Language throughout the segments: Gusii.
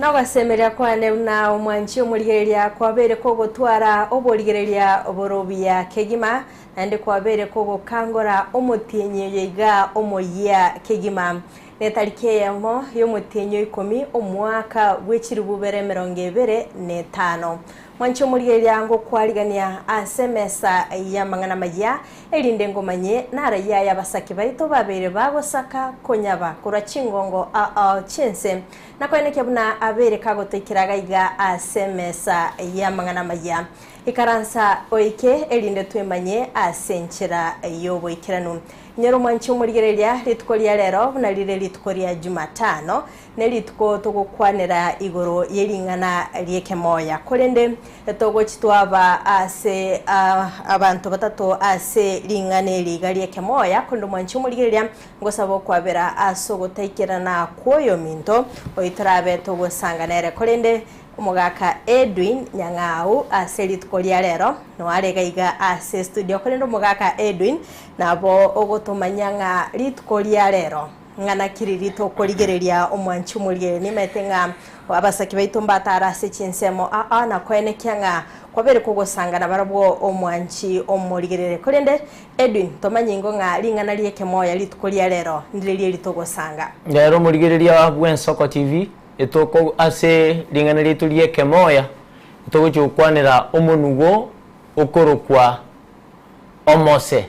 Nogosemeria kwane buna omwanchi omorigereria kwabeire kogotwara oborigereria bore obuya kegima, naende kwabeire kogokangora omotienyi oyo iga omoyia kegima. Netariki eyemo y'omotienyi o ikomi omwaka bwe chilifu bibere emerongo ebere na etano. Mwanche omorigereria ngokwarigania ase emesa y'amang'ana amayia, erinde ngomanye narayia aya abasake baito babeire bagosaka konyaba korwa chingongo ao chi'ense, na koenekia buna abeire kagotoikera gaiga ase emesa y'amang'ana amayia. Ikaransa oike, erinde twemanye ase enchera y'oboikeranu. Inyora omwanche omorigereria rituko ria rero buna rire rituko ria Jumatano, Nerituko togokwanera igoro ye ring'ana ri'ekemoya. Korende togochi twaba ase abanto batato ase ring'ana eri iga ri'ekemoya, korende omwanchi omorigereria, ngosaba okwabera ase ogotaikerana kw'oyominto oyo torabe togosanga nere. Korende omogaka Edwin Nyang'au ase rituko ria rero noare iga iga ase estudio. Korende omogaka Edwin nabo ogotomanyia ng'a rituko ria rero. Ng'a naki riria tokorigereria omwanchi omorigereria, nimaete ng'a abasake baito mbatare ase chinsemo aa, na koenekia ng'a kwabeire kogosanga nabarabwo omwanchi omorigereria. Korende Edwin, tomanye ingo ng'a ring'ana ri'ekemoya rituko ria rero ndire eri togosanga. Rero omorigereria bw'Ensoko TV, etoko ase ring'ana riaito ri'ekemoya, togochia gokwanera omonugo okorokwa omose.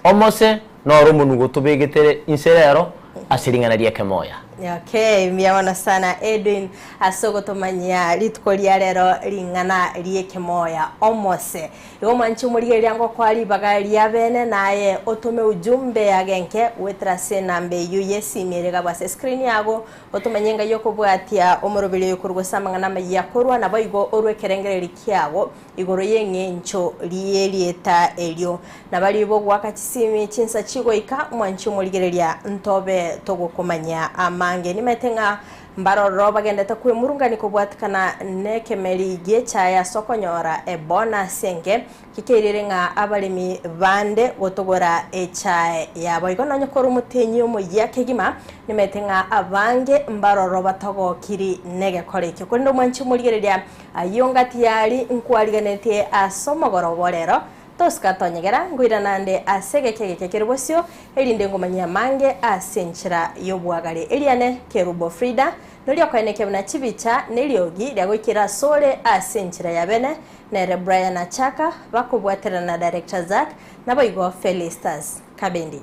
Omose noro omonugo tobegetere inse rero ase ring'ana ri'ekemoya. Okay, mbuya mono sana Edwin ase ogotomanyia rituko ria rero ring'ana ri'ekemoya omose. Igo mwanche omorigereria ngokoa ribaga ria bene naye otome ujumbe yagenke goetera ase enamba eyio y'esimi ere igabwo ase escreen yago otomanye engai okobwatia omoroberi oyo korwa gose amang'ana amayia korwa naboigo orwe ekerengereri kiago igoro y'eng'encho ri'erieta erio. Na baria bogoaka chisimi chinsa chigoika, mwanche omorigereria ntobe togokomanyia amange. Nimaete ng'a mbaroro bagendete kwemurungania kobwatikana nekemeri gi'echae ase okonyora ebonus enke, kikeirire ng'a abaremi bande gotogora echae yabo. Igo nonye kore omotenyi omoyia kegima, nimaete ng'a abange mbaroro batogokiri negekora ekio. Korende omwanche omorigereria Ayio ngati yari nkwarigenetie ase omogoroba o rero, tosika tonyegera, nkoirana nde ase egeka egeke kere bosio, erinde ngomanyie amange ase enchera y'obwagare. Eriane Kerubo Frida, noria okoenekia buna chibicha neriogi riagoikera asore ase enchera ya bene, nere Brian Achaka, bakobwaterana na Director Zack, naboigo Felistus Kabendi.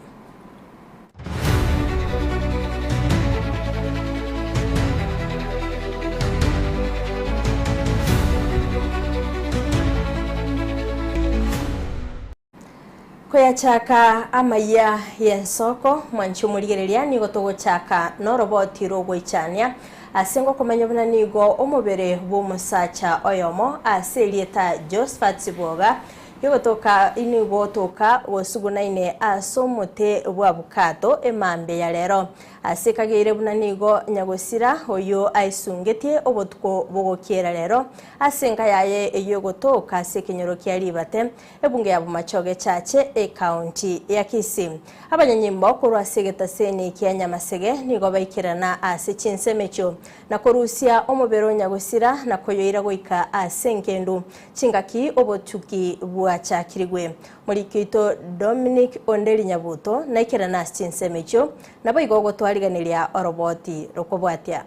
Koyachaka amayia y'ensoko, mwanche omorigereria, nigo togochaka noroboti rw'ogoichania, ase ngokomanya buna nigo omobere bw'omosacha oyomo ase erieta Josphat Sibwoga Yogotoka nigo otoka gosugunaine ase omote bw'abukato emambia ya rero. Ase kageire buna nigo nyagosira oyio aisungetie obotuko bogokiera rero ase enka yaye eyio egotoka ase ekenyoro kia Ribate, ebunge ya Bomachoge Chache, ekaunti ya Kisii. Abanyanyimbo korwa ase egetaseni kia Nyamasege nigo baikerana ase chinsemo echio na korusia omobere o nyagosira na koyoira goika ase engendu Chingaki obotuki bwachakirigwe. Moriki oito Dominic Onderi Nyabuto naikerane ase chinsemo echio, naboigo ogotwariganeria oroboti rokobwatia.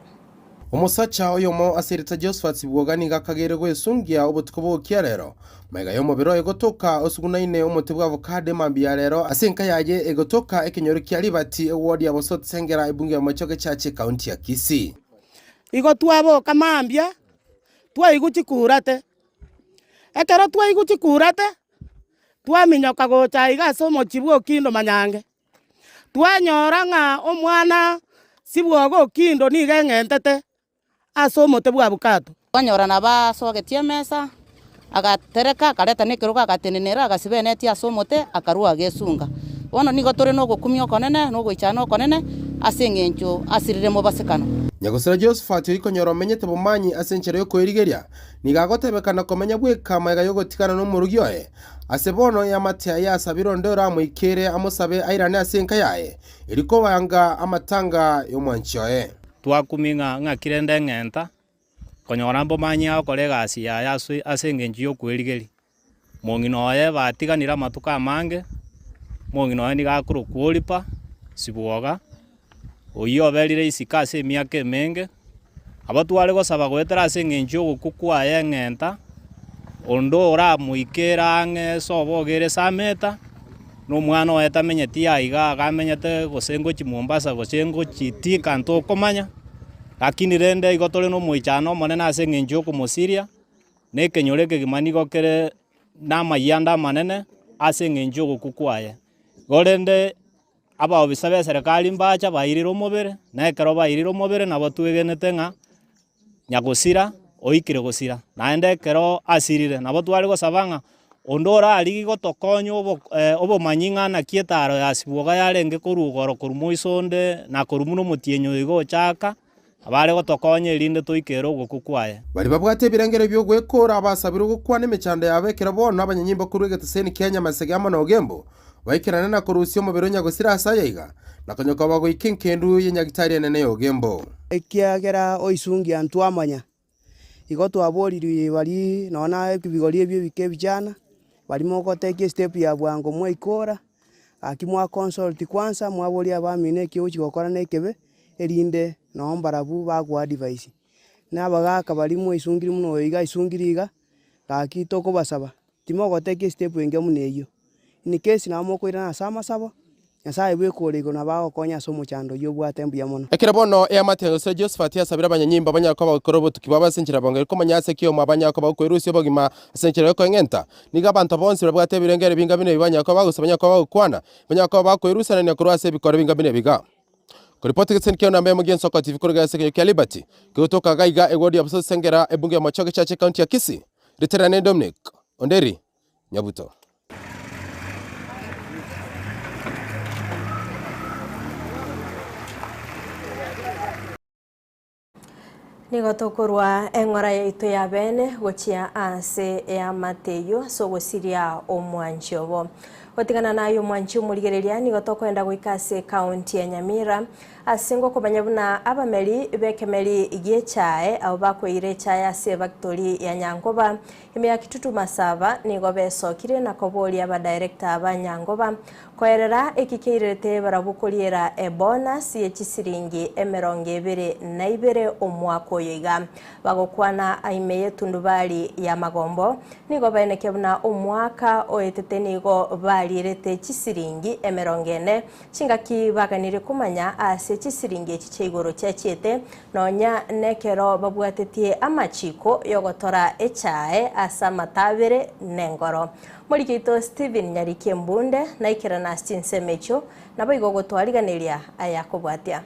Omosacha oyomo ase erieta Josphat Sibwoga nigo akageire gwesungia obotuko bogokia rero, magega y'omobere oye gotoka osugunaine omote bw'avocado emambia ya rero ase enka yaye egotoka ekenyoro kia Ribati eward ya Bosot Sengera ebunge ya Bomachoge Church ekaunti ya Kisii. Igo twaboka mambia, twaigwa chikurate, ekero twaigwa chikurate, twaminyoka gocha iga ase omochie bwa Okindo Manyange, twanyora ng'a omwana sibwogo Okindo nigo eng'entete ase omote bwa abukato. Twanyora nabo asogetie emesa, agatereka, akareta na ekerogo agatenenera, agasiba eneti ase omote, akarua agesunga. Bono nigo tore nogokumia okonene, na ogoichana okonene, ase engencho asirire mobasekano. Nyagosira Josafati oikonyora omenyete bomanyi ase enchera y'okwerigeria, nigo agotebekana komenya bweka magega y'ogotigana nomorogi oye. Ase bono eamate yaye yasabire onde oramoikere amosabe airane ase enka yaye, erio kobanga amatanga y'omwanchi oye. Twakumia ng'a ng'aki rende eng'enta, konyora mbomanyie agokora egasi yaye ase ase eng'encho ya okwerigeria. Mong'ina oye batiganire amatuko amange, mong'ina oye nigo akorokwa Oripa, Sibwoga, oyio oberire isiko ase emiaka emenge. Aba tware gosaba goetera ase eng'encho y'ogokwa kwaye eng'enta, onde oramoikere ang'e ase obogere Sameta, na omwana oye tamenyeti aiga iga amenyete gose ngochia Mombasa gose ngochia Thika ntokomanya, lakini rende igo tore na omoichano omonene ase eng'encho y'okomosiria, na ekenyoro ekegima nigo kere namayianda amanene ase eng'encho y'ogokwa kwaye. Igo rende. Abaofisa b'eserekari mbacha bairire omobere, na ekero bairire omobere nabo twegenete ng'a nyagosira oikire gosira. Naende ekero asirire nabo tware gosaba ng'a onde orarigie gotokonya obo obomanyi ng'a naki etaro ya Sibwoga yarenge korwa igoro korwa moiso onde na korwa buna omotienyi oyo iga ochaka, abare gotokonya erinde toikere ogokwa kwaye. Baria babwate ebirengero bi'ogwekoora basabirwe gokwana emechando yabo ekero bono abanyanyimbo korwa egeteseni kia Nyamasege amo na Ogembo baikerane na korusia omobere o nyagosira ase aya iga, na konya koba goika enkendu ye nyagitari enene ya Ogembo. Ekiagera oisungia ntwamanya, igo twaborirwe baria nonya na ebigori ebio ebike ebichana, baria mogotake estep ya bwango mwaikora, gaki mwa consult kwanza mwaboria abamino eki ogochia gokora na ekebe, erinde noo mbarabwo bagoa advice. Na abagaka baria mwaisungire buna oyo iga aisungire iga, gaki tokobasaba, timogotake estep engiya buna eyio. In case nabo mokoirana ase amasabo, Nyasaye bwekore igoro nabo agokonye ase omochando oyio obwate mbuya mono. Ekero bono eamate ya Nyasae Josafati asabire abanyanyimbo banyare koba bagokora obotuki bwabo ase enchera bongeri komanya ase ki omo abanyare koba bakoerusia obogima ase enchera yokoeng'enta. Nigo abanto bonsi babwate ebirengero ebinga buna ebi banyare koba bagosa banyare koba bagokwana, banyare koba bakoerusanania korwa ase ebikoro ebinga buna ebi iga. Koripoti getiseni kia namba eyemo gi'ensoko TV koruga ase ekenyoro kia Liberty, kegotoka iga iga eward ya Busosi Sengera, ebunge ya Machoge Church ecounty ya Kisii. Riterane Dominic Onderi Nyabuto. Nigo tokorwa eng'ora yaito ya bene gochia ase eamate eyio ase ogosiria omwanchi obo. Gotigana naye omwanchi omorigereria nigo tokoenda goika ase ekaunti ya Nyamira ase ngokomanya buna abameri b'ekemeri gi'echae abwo bakoira echae ase ebactori ya Nyangoba ime ya Kitutu Masaba nigo besokire na koboria abadirector ba Nyangoba Koerera eki keirerete barabwo koriera ebonus ye chisiringi emerongo ebere na ibere omwaka oyo iga. Bagokwana ime y'etundubari y'amagombo, nigo baenekia buna omwaka oetete nigo barierete chisiringi emerongo ene, chingaki baganirie komanya ase chisiringi echi chia igoro chiachiete, nonya nekero babwatetie amachiko y'ogotora echae ase amatabere nengoro. Moriki oito Stephen Nyariki Embunde naikerane ase chinsemo echio, naboigo ogotwariganeria aya kobwatia.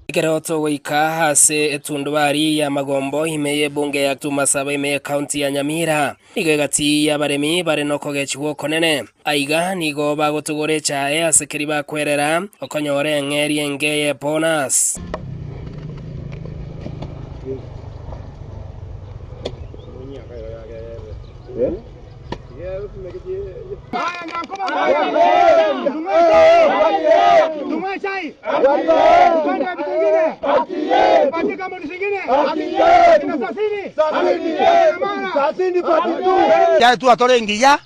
Ekero togoika ase etundubari y'amagombo ime y'ebunge ya Tumasaba ime y'ecounty ya Nyamira, nigo egati y'abaremi bare nokogechigwa okonene. Aiga nigo bagotugora echae ase keria bakwerera okonyora eng'eria enge y'ebonus. Yare twatora engiya,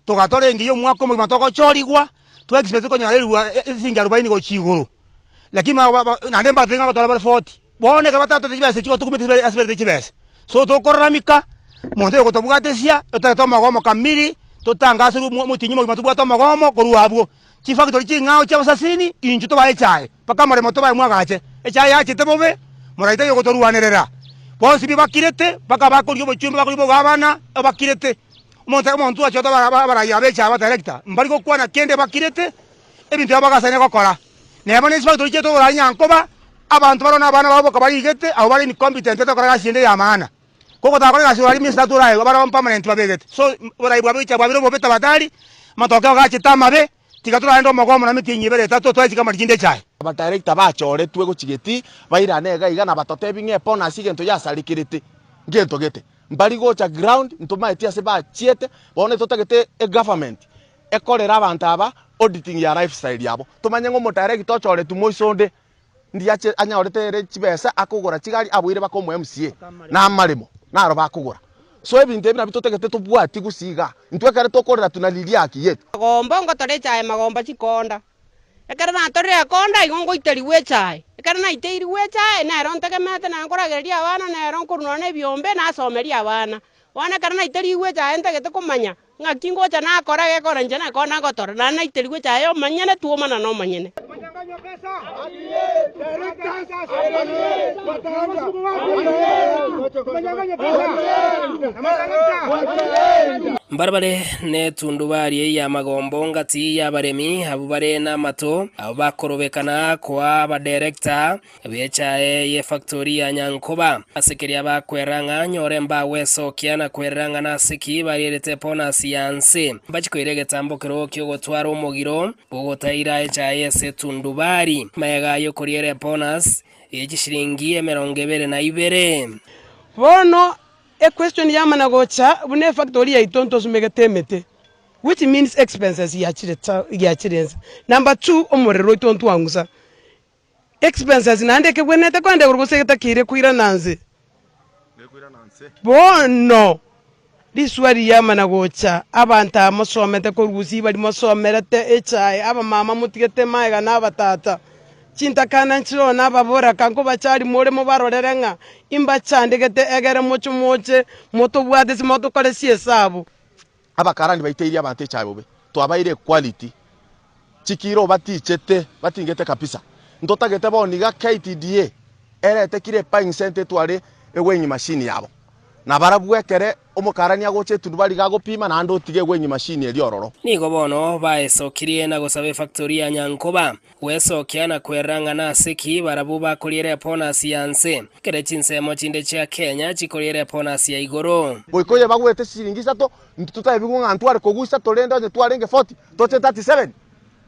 togatora engiya omwaka omogima togochorigwa, twa expect konyora erua esiringi arubaini gochia igoro, lakini naende mbatotebia ng'a gotora bare forty. Bono ekero batatete chibesa echio gotokumete ase barete chibesa. So tokoraramika, monto oyo gotobwatesia, totagete omogomo kamiri, totangaserwe omotienyi omogima tobwate omogomo korwa abwo. Chifactory ching'ao chia abasasini, intwe tobae echae, mpaka amoremo tobae mwagache. Echae yachete bobe, moraite aye ogotorwanerera. Bonsi pi bakirete, mpaka bakoria obochumbe bakoria obogabana, bakirete. Omonto omonto achete abarai aba echae abadirector, mbari gokwana kende bakirete, ebinto ebi bagasaine gokora. Neba ne chifactory chiaito oborari nyankoba, abanto baroo na abana babo boka barigete, abwo bare incompetent batagokora egasi ende ya maana. Kogotaka gokora egasi orari minsi tatu oraegwe, barabwo permanent babegete. So oborai bwabo echa bwabire obobe tafadhali, amatokeo gachete amabe, tiga torarende omogomo na emetienyi ebere etato twae chikamani chinde echae. Abadirector bachoretwe gochia getii, bairane iga iga na batotebi ng'a ebonus egento yasarekerete ngento gete. Mbari gocha ground, ntomaeti ase bachiete, bono totagete egovernment ekorere abanto aba auditing ya lifestyle yabo. Tomanye ng'a omodirector ochoretwe moiso onde. Ndiache anyorete ere chibesa akogora chigari aboire baka omo MCA na amaremo naro bakogora. So ebinto ebi nabio totagete tobwatie gose igaa. Intwe ekere tokorera tunaliria haki yetu. Magombo ngotore echae magombo chikonda, ekero natorire ekonda igo ngoiterigwa echae, ekero naiteirigwe echae nero ntegemete na nkoragereria abana nero nkorwa nonya na ebiombe nasomeria abana. Bono ekero naiterigwe echae ntagete komanya Ng'aki ngocha nakora gekora inche nakona ngotora, naende naiterigwe echaye omonyene, twomana nomonyene. Mbarabare netundubari y'amagombo ngati y'abaremi abwo bare namato, abwo bakorobekana koa abadirector B'echae y'efactori ya Nyankoba. Ase keria bakwerera ng'a nyore mbagwesokia na kwerera ng'a nase ki barierete bonus ya nse. Mbachie koira egetambokero ki'ogotwara omogiro bw'ogotaira echae ase etundubari. Magega y'okoriera ebonus ye chishilingi 22. Bono equestion yamana gocha buna efactory yaito ntosumegete emete which means expenses yachire yachire nse. Number two omorero oito ntwang'usa. Expenses naende ekebwenerete kogenda igoro gose getakeire koirana nse? Bono riswali riamana gocha, abanto aba mosomete korwa gusii baria mosomerete echae, abamama motigete magega na abatata, chintakana nchiroo na ababoraka nkobachari more mobarorere ng'a imbachandegete egere moche moche motobwate ase motokore chi'esabu. Abakarani baiteirie abanto echae bobe, twabaire equality, chikiro batichete batingete kabisa. Ntotagete bono iga KTDA erete kire buying center etware eweighing machine yabo. Na barabwo ekere omokarani agocha etundubari iga agopima naende otige eweighing machine eria ororo. Nigo bono baesokirie na gosaba efactori ya Nyankoba Gwesokia na kwerera ng'a nase ki barabwo bakoriera ebonasi ya nse, ekero chinsemo chinde chia Kenya chikoriera ebonasi ya igoro. Goika oye bagwete chisiringi isato, intwe totaebigwe ng'a ntware kogwa isato rende onye twarenge 40, toche 37.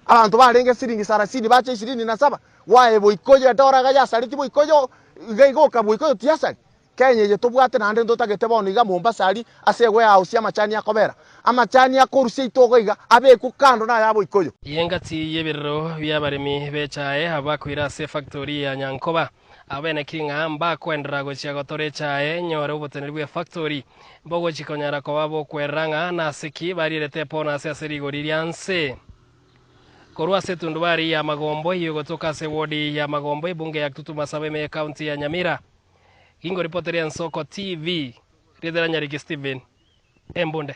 Abanto barenge siringi sarasini bache ishirini na saba. Gwaye boika oyo edora iga yasareti boika oyo iga iga oka boika oyo tiyasari. Kenya eye tobwate naende ntotagete bono iga Mombasa aria ase ewarehouse y'amachani akobera. Amachani akorusia itogo iga abekwe kando naya aboikoyo. Y'engati y'ebirero bi'abaremi b'echae abwo bakoira ase efactori ya Nyankoba. Abwo benekiri ng'a mbakoenderera gochia gotora echae nyore oboteneneri bw'efactori mbogochi konyara koba bokwerera ng'a nase ki barierete ebonus ase rigori ria nse. Korwa ase etundubari ya Magombo eyio egotoka ase ewodi ya Magombo ebunge ya Kitutu Masaba ime y'ecounty ya Nyamira. Gingoripoteria Ensoko TV, rieta ria Nyariki Stephen, Embunde.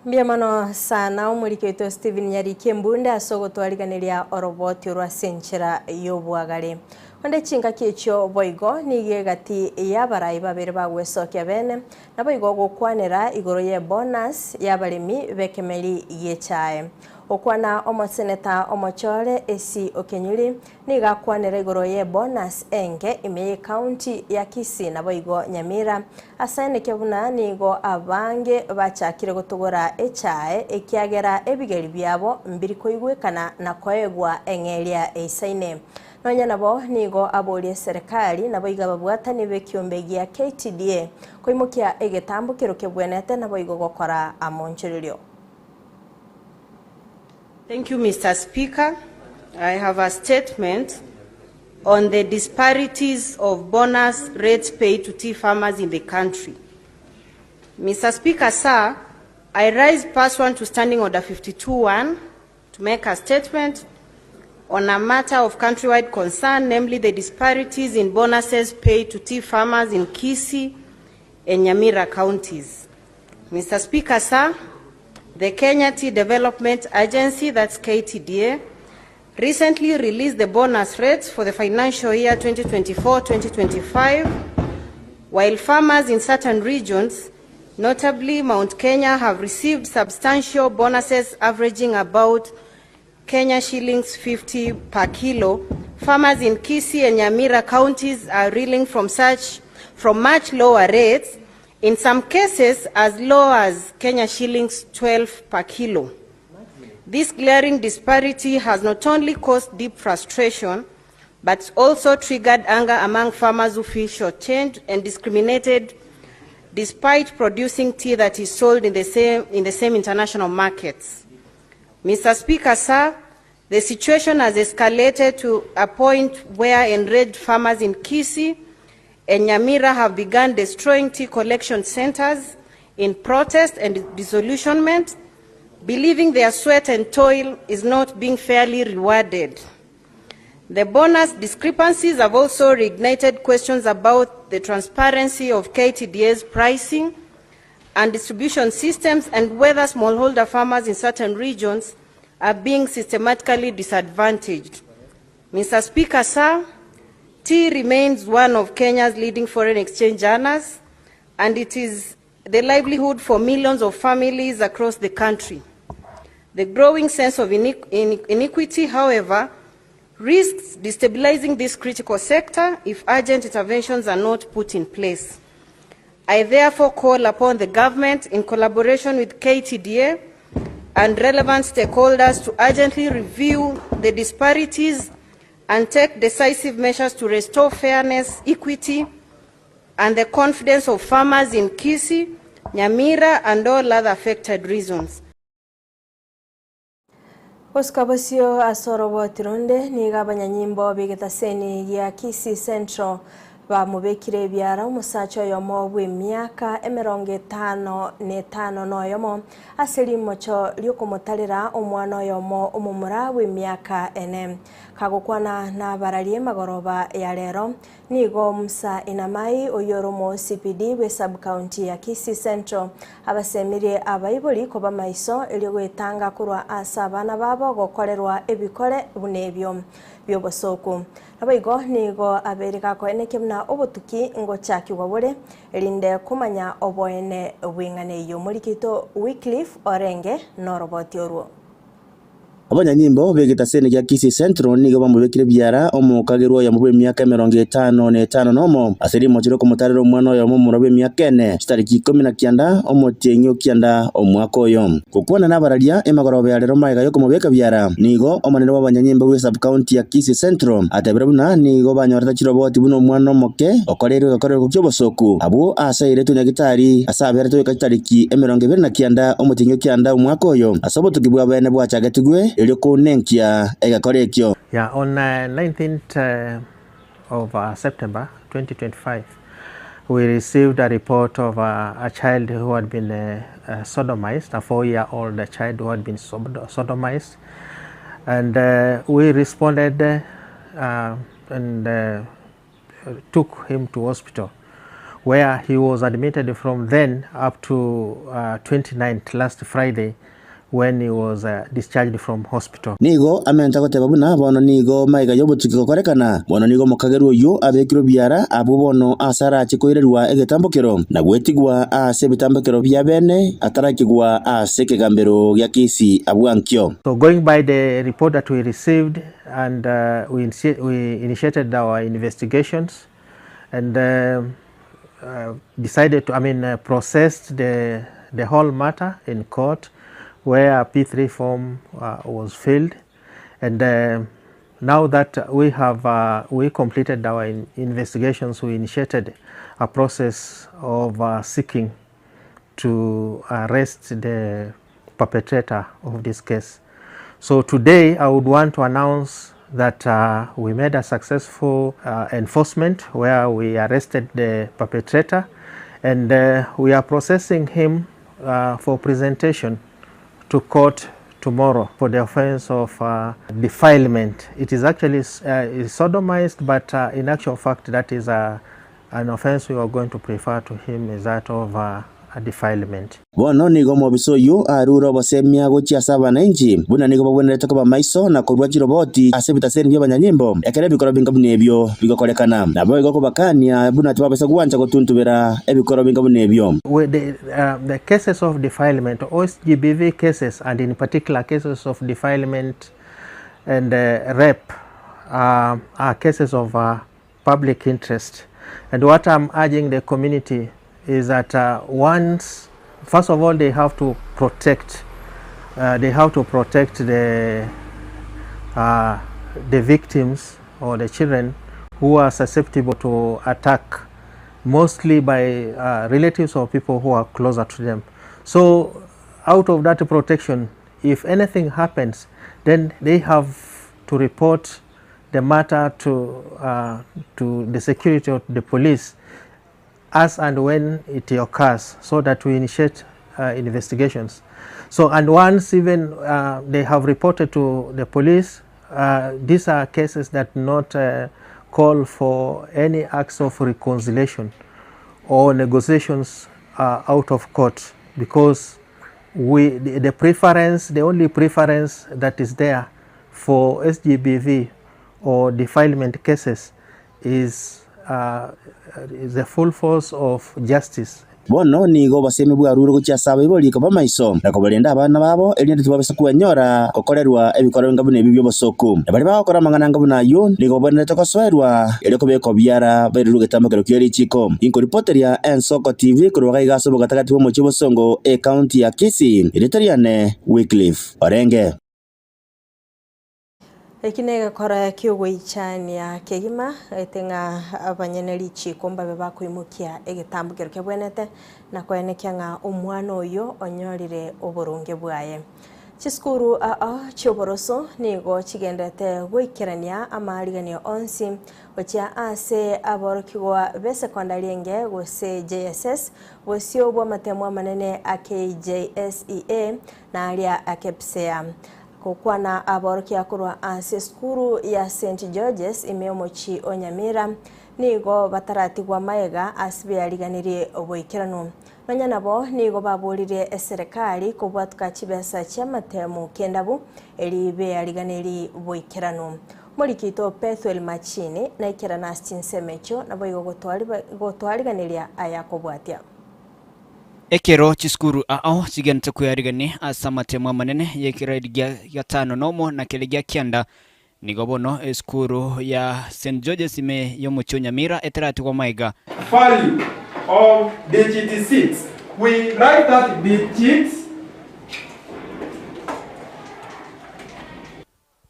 Mbuya mono sana omoriki oito Stephen Nyariki Embunde ase ogotwariganeria oroboti orwo ase enchera y'obwagare. Onde chingaki echio boigo nigo egati y'abarai babere bagwesokia bene naboigo gokwanera igoro y'ebonus y'abaremi b'ekemeri gi'echae. Okwana omoseneta omochore AC Okenyuri Nigo akwanera igoro y'ebonus enke ime y'ecounty ya Kisii naboigo Nyamira. Asaeneke buna nigo abange bachakire gotogora echae ekiagera ebigeri biabo mbiri koigwekana na koegwa eng'eria eisaine. Nonya nabo nigo aborie eserekari naboigo ababwatani b'ekiombe gia KTDA koimokia egetambo kero kebwenete naboigo gokora amonchorerio. Thank you Mister Speaker. I have a statement on the disparities of bonus rates paid to tea farmers in the country. Mr. Speaker, sir, I rise pursuant to Standing Order 52.1 to make a statement on a matter of countrywide concern, namely the disparities in bonuses paid to tea farmers in Kisii and Nyamira counties. Mr. Speaker, sir, the Kenya Tea Development Agency, that's KTDA, recently released the bonus rates for the financial year 2024-2025, while farmers in certain regions, notably Mount Kenya, have received substantial bonuses averaging about Kenya shillings 50 per kilo. Farmers in Kisii and Nyamira counties are reeling from such from much lower rates, in some cases as low as Kenya shillings 12 per kilo. This glaring disparity has not only caused deep frustration, but also triggered anger among farmers who feel shortchanged and discriminated despite producing tea that is sold in the same, in the same international markets. Mr. Speaker, sir, The situation has escalated to a point where enraged farmers in Kisii and Nyamira have begun destroying tea collection centers in protest and disillusionment, believing their sweat and toil is not being fairly rewarded. The bonus discrepancies have also reignited questions about the transparency of KTDA's pricing and distribution systems and whether smallholder farmers in certain regions are being systematically disadvantaged. Mr. Speaker, sir, tea remains one of Kenya's leading foreign exchange earners, and it is the livelihood for millions of families across the country. The growing sense of inequity, however, risks destabilizing this critical sector if urgent interventions are not put in place. I therefore call upon the government, in collaboration with KTDA and relevant stakeholders, to urgently review the disparities and take decisive measures to restore fairness, equity, and the confidence of farmers in Kisii, Nyamira, and all other affected regions. Gosuka bosio ase oroboti ronde, nigo abanyanyimbo b'egetaseni gia Kisii Central bamobekire ebiara omosacha oyomo bw'emiaka emerongo etano na etano na oyomo ase rimocho ri'okomotarera omwana oyomo omomura bw'emiaka ene. Kagokwana nabararie magoroba ya rero, Nigo Musa Inamai, oyio ore omo-OCPD bw'esub-county ya Kisii Central, abasemirie abaibori koba maiso erio gwetanga korwa ase abana babo gokorerwa ebikore buna ebio bi'obosooku. Naboigo nigo abeire gakoenekia buna obotuki ngochakigwa bore, erinde komanya oboene bw'eng'ana eyio. Omoriki oito Wycliffe orenge noroboti orwo. Abanyanyimbo b'egetaseni gia Kisii Central nigo bamobekire biara omokagerwa oyomo bw'emiaka emerongo etano na etano nomo, ase rimocho ri'okomotarera omwana oyomo omorwa bw'emiaka ene, chitariki ikomi na kianda omotienyi o kianda omwaka oyo. Gokwana nabararia emagoroba ya rero magega y'okomobeka biara, nigo omonene bw'abanyanyimbo bwe sub-county ya Kisii Central atebire buna nigo banyorete chiroboti buna omwana omoke okoreirwe egekorereko ki'obosoku abwo ase airetwe nyagitari ase aberete goika chitariki 29 omotienyi o kianda omwaka oyo, ase obotuki bw'abeene bwachagetigwe, erio kounenkia egekora ekio. Yeah, on 19th of September 2025, we received a report of a child who had been sodomized, a 4-year-old child who had been sodomized, and we responded and took him to hospital where he was admitted from then up to 29th last Friday when he was discharged from hospital. Nigo amenta goteba buna bono nigo magega y'obotuki gokorekana, bono nigo omokagerwa oyio abekirwe biara abwo bono ase arache koirerwa egetambokero na gwetigwa ase ebitambokero bia bene atarakigwa ase ekegambero gia Kisii abwo ankio. So going by the report that we received and we we initiated our investigations and decided to, I mean, processed the, the whole matter in court where a P3 form was filled and now that we have we completed our in investigations we initiated a process of seeking to arrest the perpetrator of this case. So today I would want to announce that we made a successful enforcement where we arrested the perpetrator and we are processing him for presentation to court tomorrow for the offense of defilement. It is actually is sodomized, but in actual fact that is a, an offense we are going to prefer to him is that of defilement. Bono nigo omobisa oyio arure obosemia gochia ase abananchi, buna nigo bagwenerete koba maiso na korua chiroboti ase ebitaseni bi'abanyanyimbo ekero ebikoro binga buna ebio bigokorekana. Naboigo kobakania buna tibabasa gwancha gotuntubera ebikoro binga buna ebio. With the cases of defilement, OSGBV cases, and in particular cases of defilement and rape, are cases of public interest. And what I'm urging the community is that once, first of all, they have to protect, they have to protect the victims or the children who are susceptible to attack, mostly by relatives or people who are closer to them. So out of that protection, if anything happens, then they have to report the matter to, uh, to the security or the police as and when it occurs so that we initiate uh, investigations. So, and once even uh, they have reported to the police, uh, these are cases that not uh, call for any acts of reconciliation or negotiations uh, out of court because we, the, the preference, the only preference that is there for SGBV or defilement cases is, uh, is the full force of justice. Bono nigo obosemi bwarure gochia ase abaibori koba maiso, na kobarenda abana babo, erinde tibabasa kwenyora gokorerwa ebikorwa enga buna ebi bi'obosooku. Na baria bagokora amang'ana anga buna ayio nigo bagwenerete gosoerwa, erio kobekwa biara bairerwe egetambokero kie richiiko. Inkoripoteria Ensoko TV korwa gaiga ase obogatagati bw'omochie o Bosongo, ecounty ya Kisii, erieta riane Wycliffe Orenge. Eki negekora ki'ogoichania kegima, ete ng'a abanyene richiiko mbabe bakoimokia egetambokero kebwenete, na koenekia ng'a omwana oyio onyorire oboronge bwaye. Chisukuru ao chi'oboroso nigo chigenderete goikerania amaariganio onsi gochia ase aborokigwa b'esekondari enge gose JSS, bosio bw'amatemo amanene a KJSEA na aria a KPSEA. Gokwana aborokia korwa ase esukuru ya St Georges ime y'omochie o Nyamira nigo bataratigwa magega ase beariganirie oboikeranu. Nonya nabo nigo baboririe eserekari kobwatuka chibesa chi'amatemu ki'endabu eri beariganirie boikeranu. Omoriki oito Pethuel Machini naikerana ase chinsemo echio naboigo gotoariganeria aya kobwatia. Ekero chisukuru ao chigenderete kwearigania ase amatemo amanene y'ekereri gia gatano nomo na keria gia kianda, nigo bono esukuru ya St George's ime y'omochie o Nyamira eteratigwa magega. Value of digit 6. We write that digit.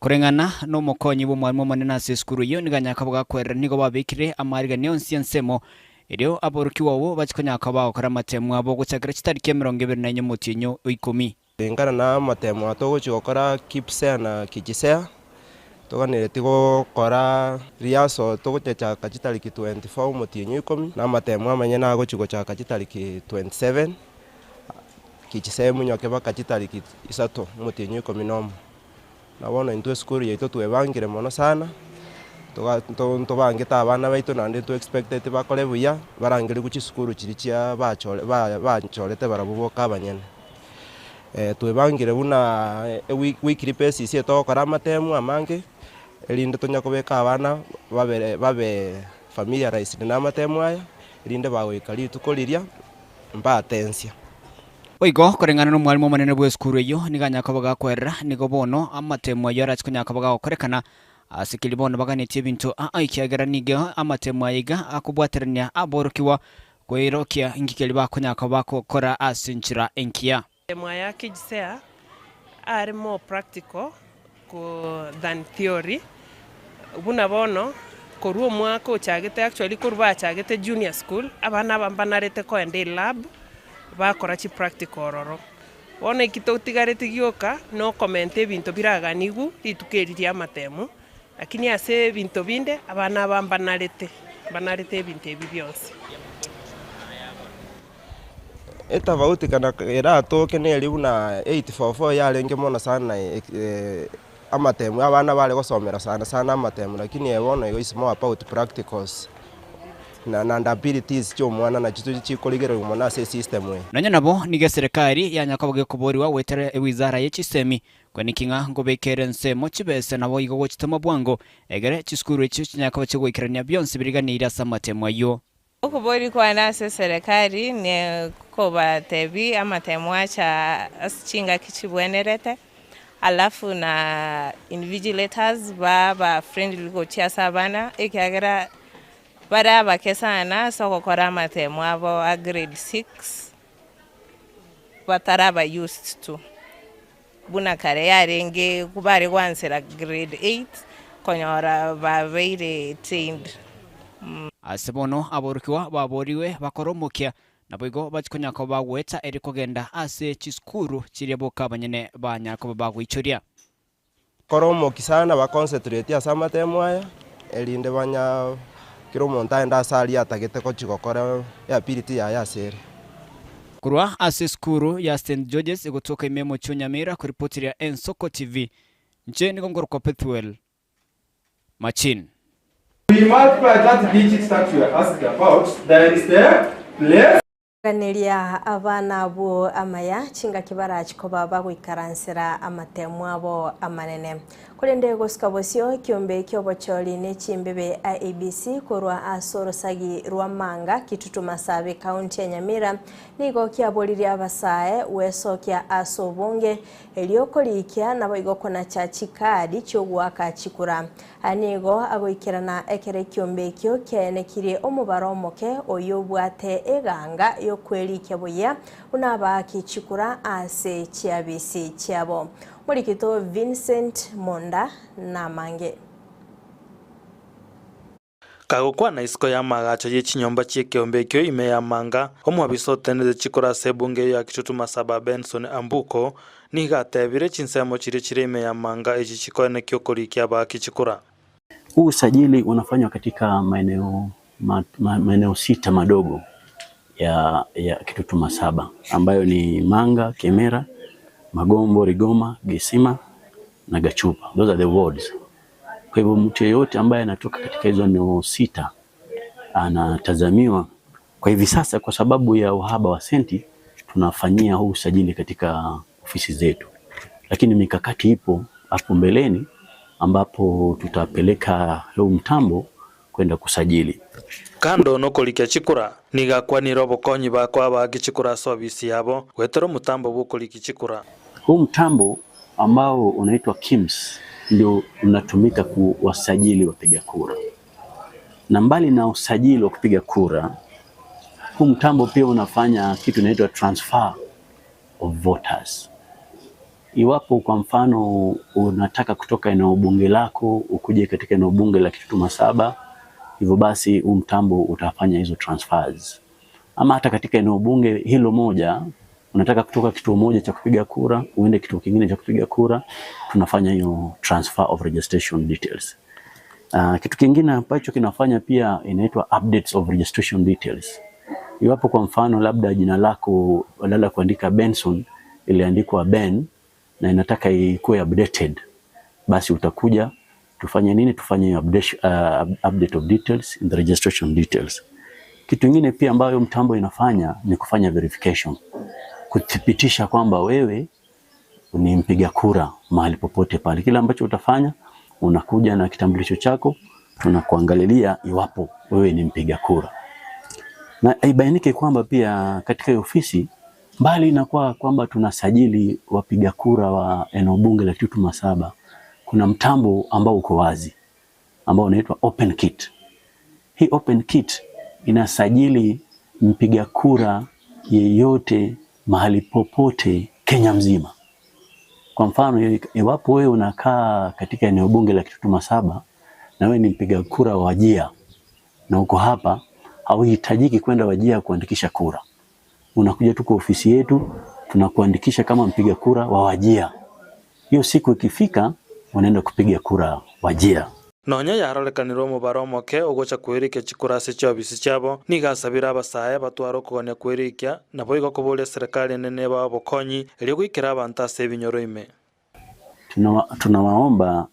Koreng'ana nomokonyi bw'omwalimu omonene ase esukuru eyio, nigo anyare koba gakwerera nigo babekire amaariganio onsi ensemo, erio aborokigwa abwo bachie konyara koba bagokora amatemo abo gochakera chitariki 24 omotienyi o ikomi. Ringana na amatemo aya togochia gokora KPSEA na KJSEA, toganereti gokora rehearsal togochaka chitariki 24 omotienyi o ikomi, na amatemo amanyene agochia gochaka chitariki 27, KJSEA emonyoke mpaka chitariki isato omotienyi o ikomi na omo. Na bono intwe esukuru yaito twebangire mono sana, toga ntobangete abana baito naende nto expecteti bakore buya, barangerigwe chisukuru chiria chia bachore ba banchorete barabwo boka abanyene. Twebangire buna eweek weekly basis etogokora amatemu amange, erinde tonya kobeka abana babere babe familiarized na amatemu aya, erinde bagoika rituko riria mbatensia. Boigo, koreng'ana nomwalimu omonene bw'esukuru eyio, nigo anyare koba gakwerera, nigo bono amatemo ayio arache konyara koba gagokorekana ase keria bono baganetie ebinto aa, ekiagera nigo amatemo aya iga akobwaterania aborokigwa koirokia inki keria bakonyara koba bagokora ase enchera engiya. Amatemo aya KJSEA are more practical than theory, buna bono korwa omwaka ochagete actually korwa bachagete junior school, abana aba mbanarete koenda elab bakora chipractical ororo. Bono eki totigareti gioka na okomenta ebinto biraganigwe rituko eri ria amatemu, lakini ase ebinto binde abana aba mbanarete, mbanarete ebinto ebi bionsi. Etafauti kana eratoke neri buna 8-4-4 yarenge mono sana amatemu abana bare gosomera sana sana amatemu lakini eye bono igo is more about practicals na and abilities chia omwana nachio chikorigererwa mono ase esystem eye. Nonya nabo, nigo eserekari yanya koba gekoborigwa goetera ewizara ye chisemi, kweneki ng'a nkobekere ensemo chibese nabo igo gochitoma bwango, egere chisukuru echio chinyare koba chigoikerania bionsi biriganiire ase amatemo ayio. Okobori kwane ase eserekari ne kobatebia amatemo acha ase chingaki chibwenerete, alafu na invigilators baba friendly gochia ase abana, ekiagera bare abake sana ase ogokora amatemo abo a grade six, bataraba used to. Buna kare yarenge bare goansera grade eight konyora babeire trained. Ase bono aborokigwa baboorigwe bakore omokia, naboigo bachie konya koba bagoeta ere kogenda ase chisukuru chiria boka abanyene banyara koba bagoichoria. Kora omokia sana ba concentrate ase amatemo aya, erinde banya kera omonto aende ase aria atagete gochia gokora eability yaye ase ere. Korwa ase esukuru ya St George's egotoka ime y'omochie o Nyamira koripotiria Ensoko TV, inche nigo nkorokwa Pethuel Machin. We multiply that digit that you are asked about times the place. Ganeria abana abwo amaya, chingaki barachi koba bagoikaransera amatemo abo amanene. Korende gosuka bosio ekiombe ki'obochori ne chimbebe IEBC korwa ase orosagi rwa Manga, Kitutu Masabi, County ya Nyamira, nigo kiaboririe abasae gwesokia ase obonge erio korikia naboigo konacha chikadi chi'ogoaka chikura. Aya nigo agoikerana ekero ekiombe ekio kiaenekirie omobaro omoke oyio obwate eganga y'okwerikia buya buna abaaki chikura ase chiabisi chiabo. Morikito Vincent Monda namange. Kagokwana isiko y'amaagacho ye chinyomba chi'ekeombe ekio ime y'amanga, omwabisa otenenete chikura ase ebunge eyio ya Kitutu Masaba Benson Ambuko nigo atebire chinsemo chiria chire ime y'amanga echi chikoenekia okorikia abaaki chikura. Huu usajili unafanywa katika maeneo ma, ma, maeneo sita madogo ya, ya Kitutu Masaba ambayo ni Manga, Kemera, Magombo, Rigoma, Gesima na Gachupa. Those are the wards. Kwa hivyo mtu yeyote ambaye anatoka katika hizo eneo sita anatazamiwa kwa hivi sasa, kwa sababu ya uhaba wa senti, tunafanyia huu usajili katika ofisi zetu, lakini mikakati ipo hapo mbeleni ambapo tutapeleka huu mtambo kwenda kusajili. Kando nokorikia chikura, nigo akwanire obokonyi bakoa abaaki chikura ase obisi yabo goetera omotambo bw'okorikia chikura. Huu mtambo ambao unaitwa KIMS ndio unatumika kuwasajili wapiga kura, na mbali na usajili wa kupiga kura, huu mtambo pia unafanya kitu inaitwa transfer of voters. Iwapo kwa mfano unataka kutoka eneo bunge lako ukuje katika eneo bunge la Kitutu Masaba, hivyo basi huu mtambo utafanya hizo transfers. Ama hata katika eneo bunge hilo moja unataka kutoka kituo moja cha kupiga kura uende kituo kingine cha kupiga kura, tunafanya hiyo transfer of registration details. Kitu kingine ambacho kinafanya pia inaitwa updates of registration details. Iwapo kwa mfano labda jina lako badala ya kuandika Benson iliandikwa Ben na inataka ikuwe updated, basi utakuja tufanye nini? Tufanye hiyo update, update of details in the registration details. Kitu kingine pia ambayo mtambo inafanya ni kufanya verification, kuthibitisha kwamba wewe ni mpiga kura mahali popote pale. Kile ambacho utafanya unakuja na kitambulisho chako, tunakuangalilia iwapo wewe ni mpiga kura. Na ibainike kwamba pia katika hiyo ofisi mbali inakuwa kwamba tunasajili wapiga kura wa eneo bunge la Kitutu Masaba, kuna mtambo ambao uko wazi ambao unaitwa Open Kit. Hii Open Kit inasajili mpiga kura yeyote mahali popote Kenya mzima. Kwa mfano, iwapo wewe unakaa katika eneo bunge la Kitutu Masaba na wewe ni mpiga kura wa Wajir na uko hapa, hauhitajiki kwenda Wajir kuandikisha kura. Unakuja tu kwa ofisi yetu, tunakuandikisha kama mpiga kura wa Wajir. Hiyo siku ikifika, unaenda kupiga kura Wajir. Nonya yarorekanire omobaro omoke ogocha kwerikia chikura ase chiobisi chiabo, nigo asabire abasae batware okogania kwerikia, naboigo koboria serikali enene ebae obokonyi erio goikera abanto ase ebinyoro ime. Tunawaomba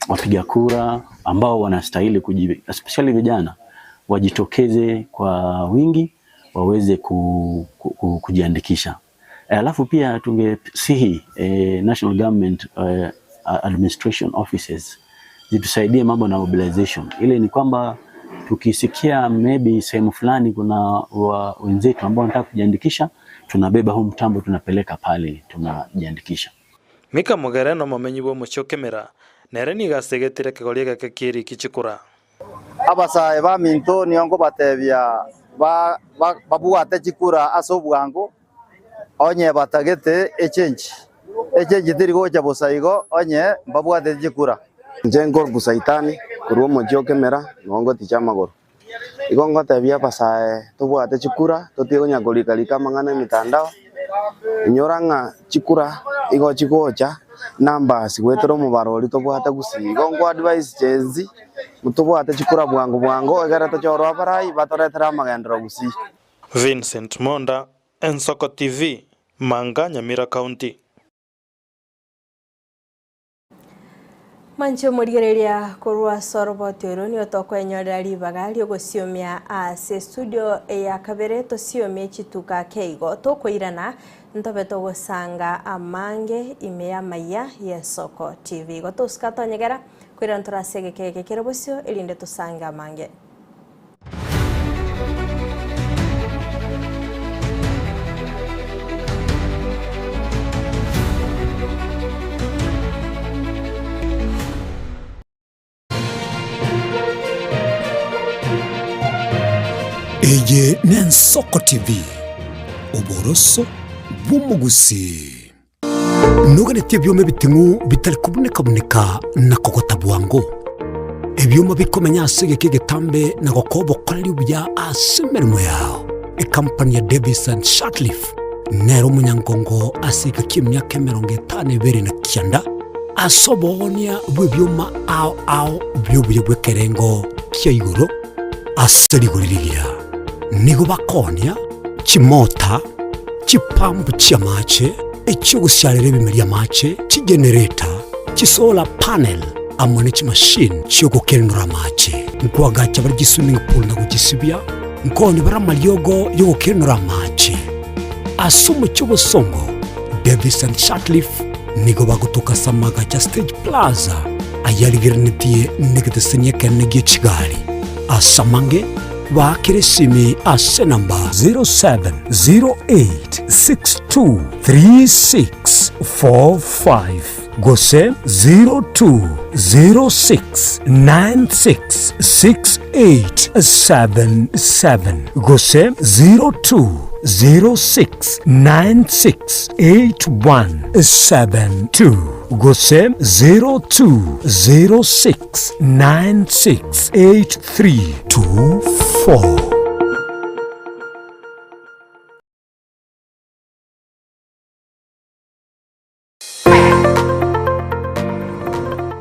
wapiga kura ambao wanastahili kuji, especially vijana wajitokeze kwa wingi waweze kujiandikisha. Alafu pia tungesihi national government administration offices zitusaidie mambo na mobilization. Ile ni kwamba tukisikia maybe sehemu fulani kuna wenzetu ambao wanataka kujiandikisha, tunabeba huu mtambo tunapeleka pale tunajiandikisha. Mika Mogere nomomenyi bw'omochie o Kemera, nere nigo asegetire ekegori egeke ki'eriki chikura. Abasae baminto nigo nkobatebia babwate chikura ase obwango, onye batagete echange. Echange teri gocha bosa igo onye mbabwatete chikura. Inche nkoruku saitani korwa omochie o Kemera nigo ngoticha amagoro. Igo ngotebia abasae tobwate chikura totige konya korikarika amang'ana emitandao. Inyora ng'a chikura igo chigocha numbers goetera omobaro oria tobwate gusii. Igo nko advise Gen Z tobwate chikura bwango bwango egere tochorwe abarai batoretere amagenderero gusii. Vincent Monda, Ensoko TV, Manga, Nyamira County. Manche omorigereria korwa ase oroboti oro nigo tokwenyorera ribaga ri'ogosiomia ase estudio ya kabere tosiomie chituka ake igo tokoirana ntobe togosanga amange ime y'amaiya y'Ensoko TV. Igo tosuka tonyegera koirana tore ase egeka eke kere bosio erinde tosange amange. Eye n'Ensoko TV, oboroso bw'omogusii. Noganetie ebioma ebiting'u bitari kobuneka-buneka na kogota bwango, ebioma bikomenya ase egeka egetambe na gokoa obokoreri obuya ase emeremo yao. Ekampani ya Davis and Shirtliff nere omonyangongo ase egeka ki'emiaka 59 ase oboonia bw'ebioma ao ao bi'obuya bw'ekerengo kia igoro ase rigori rigiya. Nigo bakoonia chimota, chipampu chi'amache, echi'ogosiarera ebimeri amache, chigenereta, chisolar panel, amo ne chimashini chi'ogokenenora amache. Nkoagacha bare chiswimming pool na gochisibia, nkooni bare amariogo y'ogokenenora amache. Ase omochie obosongo, Davis and Shirtliff nigo bagotoka ase amagacho a Stage Plaza ayarigereretie negeteseni ekenene gie chigari. Ase amange, Baakere esimi ase enamba 0708623645 gose 0206966877 gose 0206968172 gose 02069683 3, 2, 4.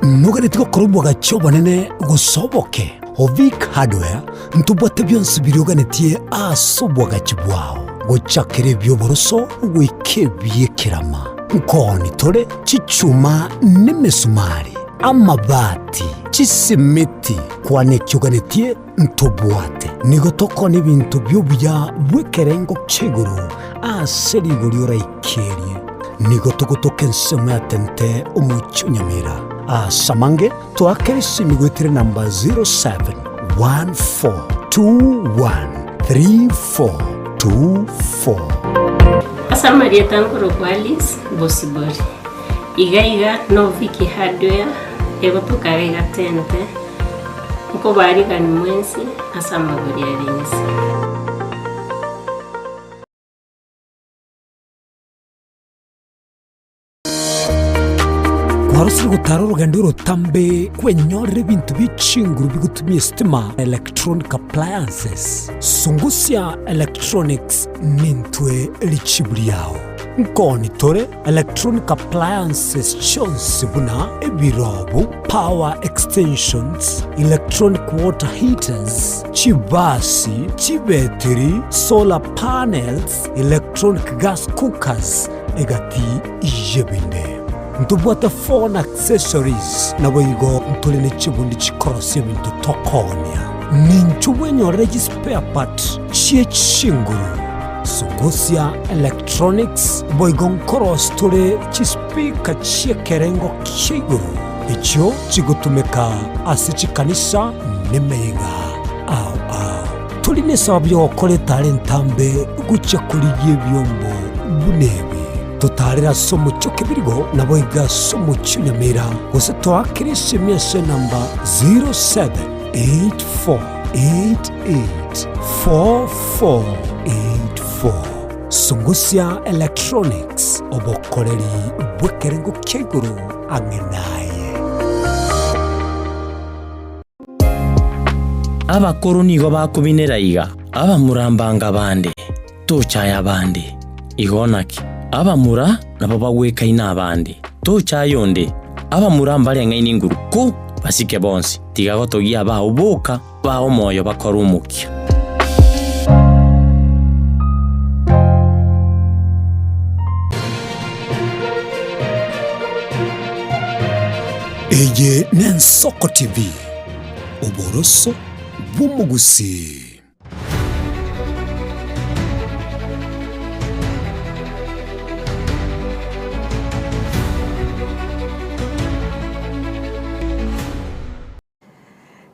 Noganeti gokora obwagachi obonene gose oboke? Ovic Hardware ntobwate bionsi biria oganetie ase obwagachi bwao, gochakera ebi'oboroso goika ebi'ekerama. Nkooni tore chichuma nemesumari, amabati, chisimiti, Kwana eki oganetie ntobwate. Nigo tokona ebinto bi'obuya bw'ekerengo kia igoro ase rigori oraikerie. Nigo togotoka ensemo ya tente omochie o Nyamira. Ase amange toakere esimi goetera enamba 0714213424. Ase amarieta nkorokwa Alice Bosibori. Iga iga no Vicky Hardware egotoka iga tente. Nkobarigani mwensi ase amagori are inse. Kwarosire gotara orogendo orotambe kwenyorera ebinto bie chinguru bigotumia esitima na electronic appliances. Sungusia Electronics nintwe richibu riao. Nkoni tore Electronic appliances chionsi buna ebirobu, power extensions, electronic water heaters, chibasi, chibetiri, solar panels, electronic gas cookers, egati y'ebinde. Ntobwate phone accessories, naboigo ntore ne chibundi chikorosia ebinto tokoonia. Ninchu bwenyorere chispare part chie chinguru. Sungusia Electronics boigo nkorosi tore chispeaker chi'ekerengo kia igoro, echio chigotumeka ase chikanisa nemeyega ao ao. Tori nesababu y'ogokora etara entambe gochia korigia ebiombo buna ebi. Totaarere ase omochie o Kebirigo, naboigo ase omochie o Nyamira, gose toakere esimi ase enamba 0784 884484. Sungusia Electronics, obokoreri bw'ekerengo kia igoro ang'e naye. Abakoro nigo bakobinera iga, Abamura mbanga bande, tochaya abande. Igo naki, abamura nabo bagwekaine abande, tochaya onde, abamura mbareng'aini nguru ko basike bonsi, tiga gotogia abao boka, bae omoyo bakore omokia. Eye n'Ensoko TV, oboroso bw'omogusii.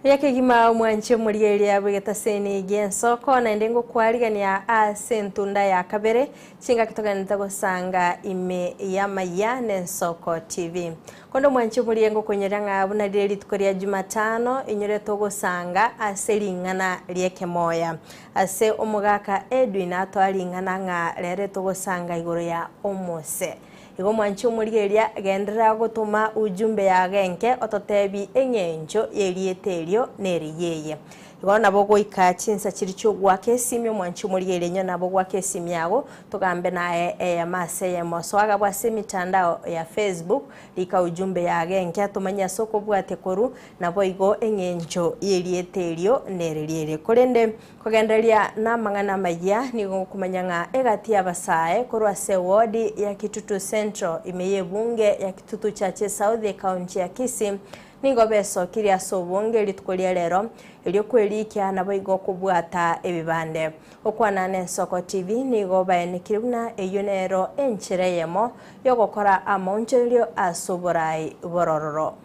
Yakegima omwanche omorigereria bw'egetaseni gi'ensoko, naende ngokwarigania ase entunda ya kabere, chingaki togenderete gosanga ime y'amayia n'Ensoko TV. Konde omwanche omorigereria ngokoinyoria ng'a buna rire rituko ria Jumatano, inyore togosanga ase ring'ana ri'ekemoya. Ase omogaka Edwin atoa ring'ana ng'a rero togosanga igoro ya omose. Igo mwanche omorigereria, genderera gotoma ujumbe yago enke ototebi eng'encho y'erieta erio neriya eye. Igo nabo goika chinsa chiria chi'ogoaka esimi omwanche omorigereria inwe nabo goaka esimi yago togambe naye eyemo ase eyemo. Soa agwo ase emitandao ya Facebook, rika ujumbe yago enke tomanye ase okobwatia korwa naboigo eng'encho y'erieta erio neriria ere. Korende Kogendereria namang'ana amayia, nigo ngokomanya ng'a egati y'abasae korwa ase ewodi ya Kitutu Central ime y'ebunge ya Kitutu Chache South ekaunti ya Kisii nigo besokirie ase obonge rituko ria rero erio kwerikia naboigo kobwata ebibande. Gokwana n'Ensoko TV nigo baenekire buna eyio nero enchera eyemo yogokora amaonchorerio ase oborai borororo.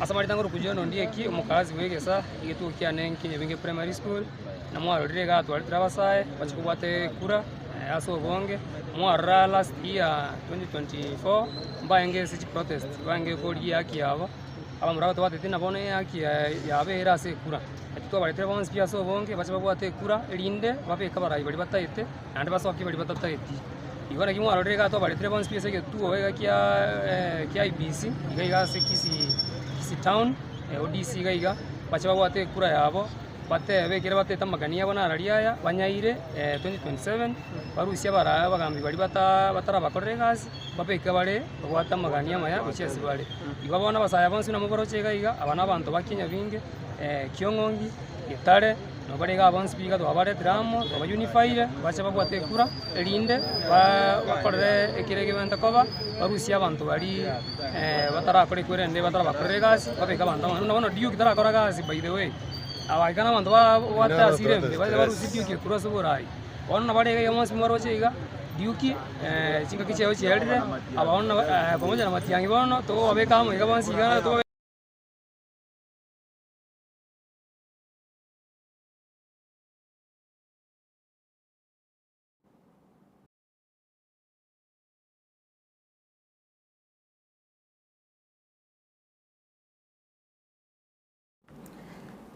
Ase amarieta ngorokwa John Ondieki, omokazi bw'egesa, egetuo kiane nkinyabinge Primary School, na mwarorire iga twaretire abasae bachia kobwata ekura ase obonge, mwarora last year 2024 mbaenge ase chiprotest, mbaenge korigia ehaki yabo, abamura batobwateti na bono ehaki yabo ere ase ekura. Naki twabaretire bonsi pi ase obonge bache babwate ekura erinde babeke abarai baria bataete, naende basokie baria batataeti. Igo naki mwarorire iga twabaretire bonsi pi ase egetuo iga kia kia IEBC, iga iga ase Kisii Kisii town, ODC iga iga, bache babwate ekura yabo, batebe ekere batete amagani abo nararia aya, banyaire 2027, barusie abara abagambi baria bata batarabakorera egasi, babeke bare babwate amagani amaya gochia ase bare. Igo bono abasae bonsi buna moboroche iga iga, aba na abanto ba Kinyabinge, Kiong'ongi, Getare, Nobare iga bonsi pi iga twabaretire amo, twaba unified, bache babwate ekura, erinde bakorere ekere egebente koba, barusie abanto baria batarakora ekura erinde batarabakorera egasi, babeke abanto amo. Buna bono Duke tarakora gasi by the way, aba iga na abanto babwate hasira embe, barusie Duke korwa ase oborai. Bono nabare iga iga bonsi mwaroche iga, Duke chingaki chiaye chiarire, aba bono pamoja na Matiang'i bono, tokobabeka amo iga bonsi iga.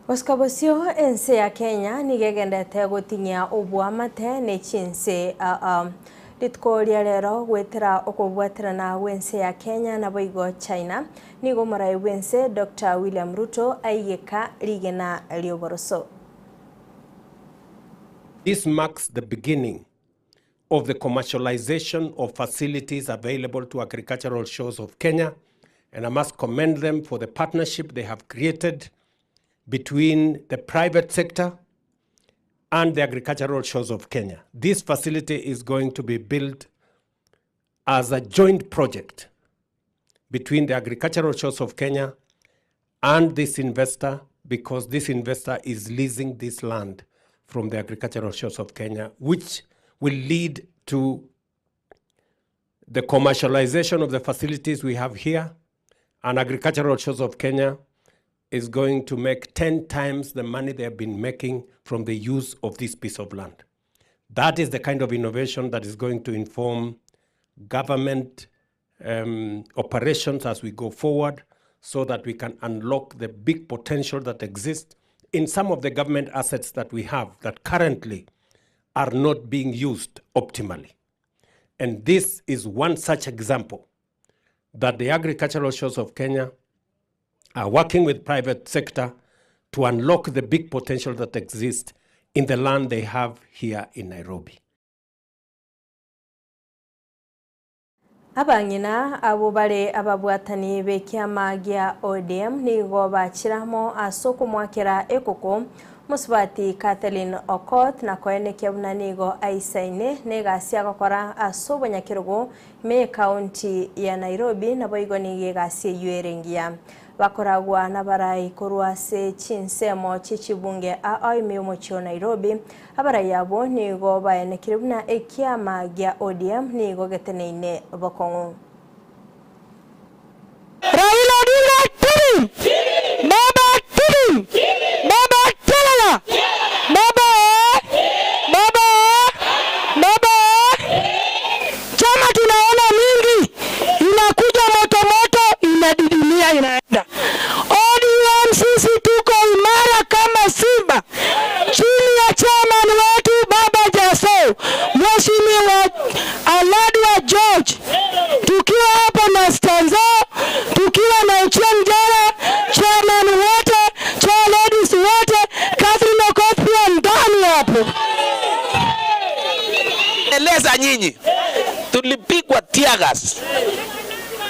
Gosika bosio ense ya Kenya nigo egendete gotinyia oboamate ne chinse aa. Rituko ria rero goetera okobwaterana gw'ense ya Kenya naboigo China, nigo omorai bw'ense Doctor William Ruto aigeka rigena ri'oboroso. This marks the beginning of the commercialization of facilities available to agricultural shows of Kenya, and I must commend them for the partnership they have created between the private sector and the agricultural shows of Kenya. This facility is going to be built as a joint project between the agricultural shows of Kenya and this investor, because this investor is leasing this land from the agricultural shows of Kenya, which will lead to the commercialization of the facilities we have here, and agricultural shows of Kenya is going to make 10 times the money they have been making from the use of this piece of land. That is the kind of innovation that is going to inform government operations as we go forward, so that we can unlock the big potential that exists in some of the government assets that we have that currently are not being used optimally. And this is one such example that the agricultural shows of Kenya are working with private sector to unlock the big potential that exists in the land they have here in Nairobi. Abang'ina abwo bare ababwatani b'ekiama gia ODM nigo bachire amo ase okomoakera ekoko Mosubati Catherine Okoth na koenekia buna nigo aisaine negasi agokora ase obonyakerogo ime y'ecounty ya Nairobi naboigo nigo egasi eyio ere engiya. Bakoragwa nabarai korwa ase chinsemo chi'chibunge ao ime y'omochie o Nairobi. Abarai abwo nigo baenekire buna ekiama gia ODM nigo geteneine bokong'u. Raila Odinga tiri! Baba tiri! Baba telala! Baba ee! Baba ee! Baba ee! Chama tunaona mingi inakuja moto moto inadidimia inaenda. ODM sisi tuko imara kama simba chini ya chairman wetu Baba Jaso Mheshimiwa Aladwa George, tukiwa hapa na Stanzo, tukiwa na Ochieng Jara, chairman wote, chair ladies wote, Catherine Okoth pia ndani hapo. Eleza nyinyi, tulipigwa tear gas.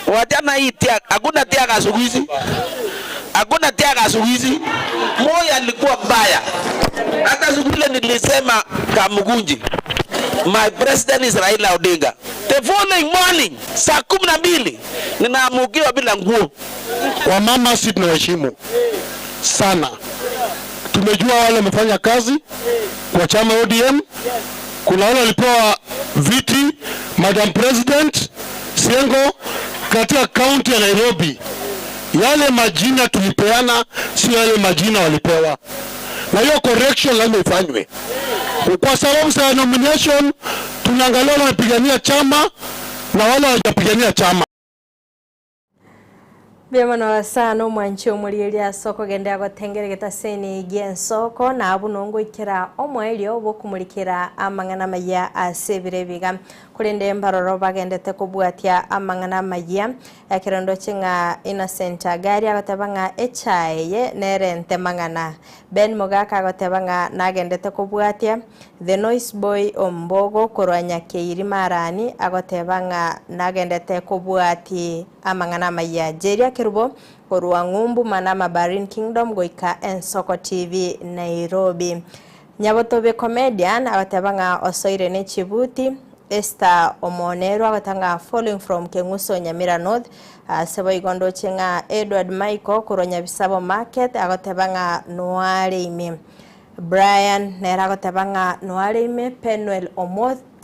Wachana hii tear, hakuna tear gas siku hizi, hakuna tear gas siku hizi. Moi alikuwa mbaya, hata siku ile nilisema Kamukunji, my president is Raila Odinga. The following morning saa 12 ninaamukiwa bila nguo. Wamama si tunawaheshimu sana, tumejua wale wamefanya kazi kwa chama ODM. Kuna wale walipewa viti, Madam President Siengo katika kaunti ya Nairobi. Yale majina tulipeana sio yale majina walipewa, na hiyo correction lazima ifanywe, kwa sababu sa nomination tunaangalia wale wanapigania chama na wale hawajapigania chama. Mbuya mono sana omwanchi omorieria ase okogendera gotengera egetaseni gi'ensoko na abwo nongoikera omoerio bw'okomorikera amang'ana amaya ase ebiro ebiga. Korende mbaroro bagendete kobwatia amang'ana amaya ekero ndoche ng'a Innocent Agari agoteba ng'a echae eye nerente mang'ana. Ben Mogaka agoteba ng'a nagendete kobwatia The Noise Boy Ombogo korwa Nyakeiri Marani agoteba ng'a nagendete kobwati amang'ana amaya. Jeria Kerubo korwa Ng'umbu Manama Bahrain Kingdom goika Ensoko TV Nairobi. Nyabotobe Comedian agoteba ng'a osoire ne chibuti. Esther Omonerwa agoteba ng'a following from Keng'uso Nyamira North. Ase boigo ndoche ng'a Edward Michael korwa Nyabisabo Market agoteba ng'a noare ime. Brian nere agoteba ng'a noare ime Penuel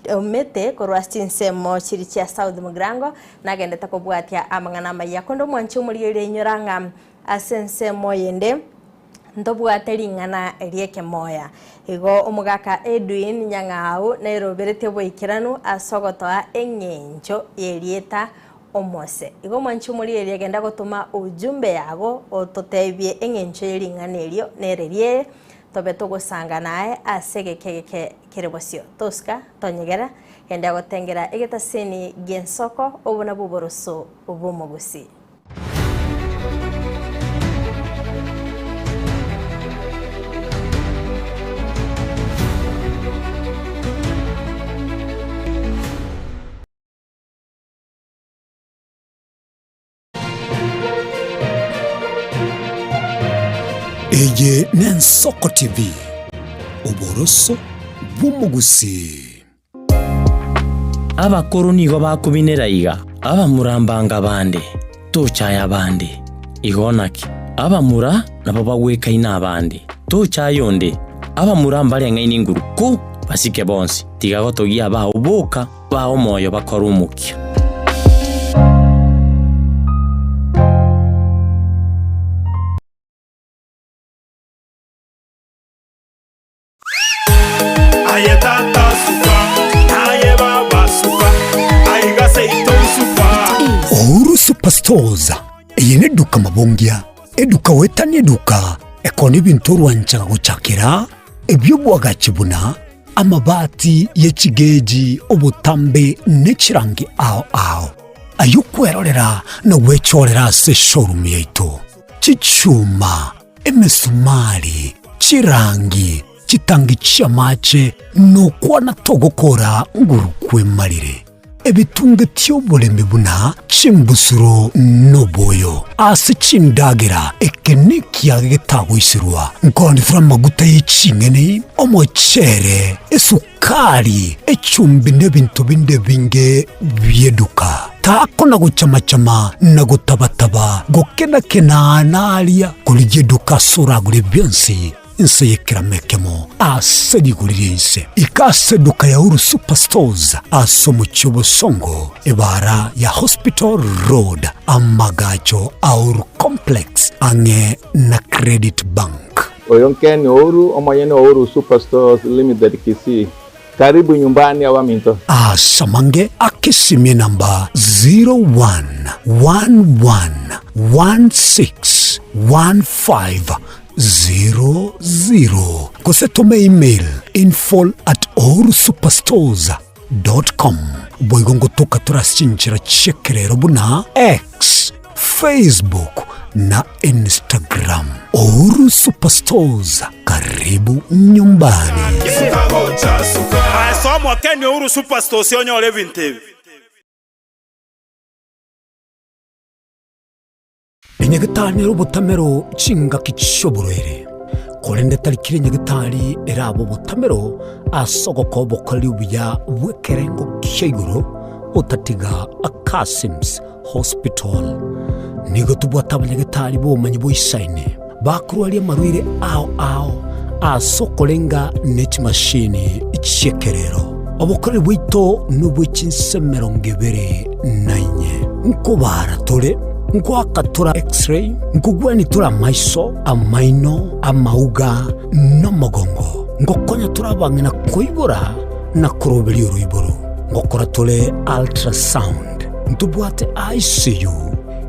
Omete korwa ase chinsemo chiria chia South Mugirango nagendete kobwatia amang'ana amaya. Konde omwanchi omorigereria inyora ng'a ase ensemo eyende ntobwate ring'ana ri'ekemoya. Igo omogaka Edwin Nyang'au nairoberetie oboikeranu ase ogotoa eng'encho y'erieta Omose. Igo omwanchi omorigereria genda gotoma ujumbe yago ototebie eng'encho ye ring'ana erio nere rieye, tobe togosanga naye ase egeka egeke kere bosio. Tosika, tonyegera, genda gotengera egetaseni gi'ensoko, obwo nabwo oboroso bw'omogusii. Eye n'Ensoko TV, oboroso bw'omogusii. Abakoro nigo bakobinera iga, Abamura mbanga bande, tochaya abande. Igo naki, abamura nabo bagwekaine abande, tochaya onde. Abamura mbareng'aini inguru ko basike bonsi, tiga gotogia abao boka. Baa omoyo bakore omokia. Aye tata suka, aye baba suka, aiga seito suka. Uhuru Superstores, eye neduka mabongia, eduka goetania eduka, ekona ebinto orwanchaga gochakera, ebi'obwagachi buna amabati ye chigeji, obotambe ne chirangi ao ao, ay'okwerorera na gwechorera ase eshowroom yaito, chichuma, emesumari, chirangi, Chitangi chi'amache nokwana togokora nguru kwemarire. Ebitunge ti'oboremi buna chimbusuro noboyo ase chindagera, eke nekiage getagoiserwa. Nkoonetera amaguta ye ching'eni, omochere, esukari, echumbi na ebinto binde ebinge bi'eduka. Takona gochama-chama na gotaba-taba, gokena-kena naria, korigia eduka ase oragore bionsi. Inse y'ekerama ekemo ase rigori ri'ense. Ika ase eduka ya Uhuru Superstores ase omochie o Bosongo, ebaara ya Hospital Road, amagacho a Uhuru Complex ang'e na Credit Bank. Oyo Ken Ouru, omonyene o Uhuru Superstores Limited Kisii. Karibu nyumbani abaminto. Asamange akesimie namba 0111161500 gose tome email info at ohurusuperstores dot com. Boigo ngotoka tore ase chinchera chi'ekerero buna X, Facebook na Instagram. Uhuru Superstores, karibu nyumbani. Ase omokeni Uhuru Superstores onyore ebinto ebi. Enyagetari nere obotamero chingaki chi'oborwaire, korende tari kera enyagetari erabe obotamero ase ogokoa obokoreri obuya bw'ekerengo kia igoro otatiga Kasims Hospital. Nigo tobwate abanyagetari b'obomanyi boisaine bakorwaria amarwaire ao ao ase okorenga ne chimashini chi'ekerero. Obokoreri bwaito nobwe chinse emerongo ebere na inye. Nkobaara tore, nkoaka tore X-ray, nkogwania tore amaiso, amaino, amauga, na omogongo. Ngokonya tore abang'ina koibora na koroberia oroiboro. Ngokora tore ultrasound. Ntobwate ICU,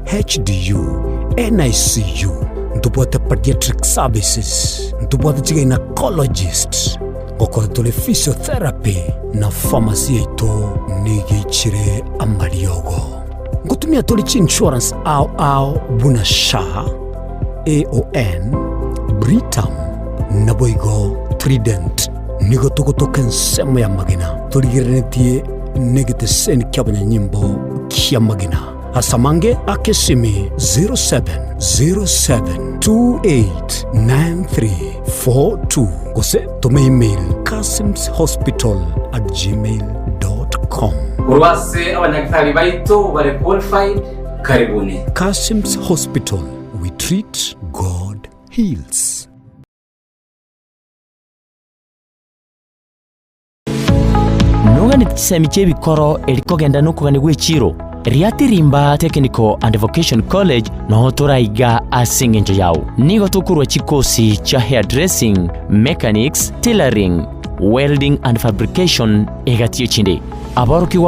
HDU, NICU, ntobwate pediatric services, ntobwate chigynecologist, ngokora tore physiotherapy na pharmacy yaito nigo eichire amariogo. Ngotumia tore chiinsurance ao ao buna SHA, AON, Britam naboigo Trident. Nigo togotoka ensemo y'amagena torigereretie negeteseni ki'abanyanyimbo ki'amagena. Ase amange ake esimi 0707289342 gose tome email kasimshospital@gmail.com. Korwa ase abanyagitari baito bare qualified, karibuni. Kasim's Hospital, we treat, God heals. Noganeti chisemi chi'ebikoro eri kogenda nokogania gw'echiro? Riatirimba Technical and Vocation College noo toraiga ase engencho yao. Nigo tokorua chikosi chia hairdressing, mechanics, tailoring, welding and fabrication egati y'echinde. Aborokigwa.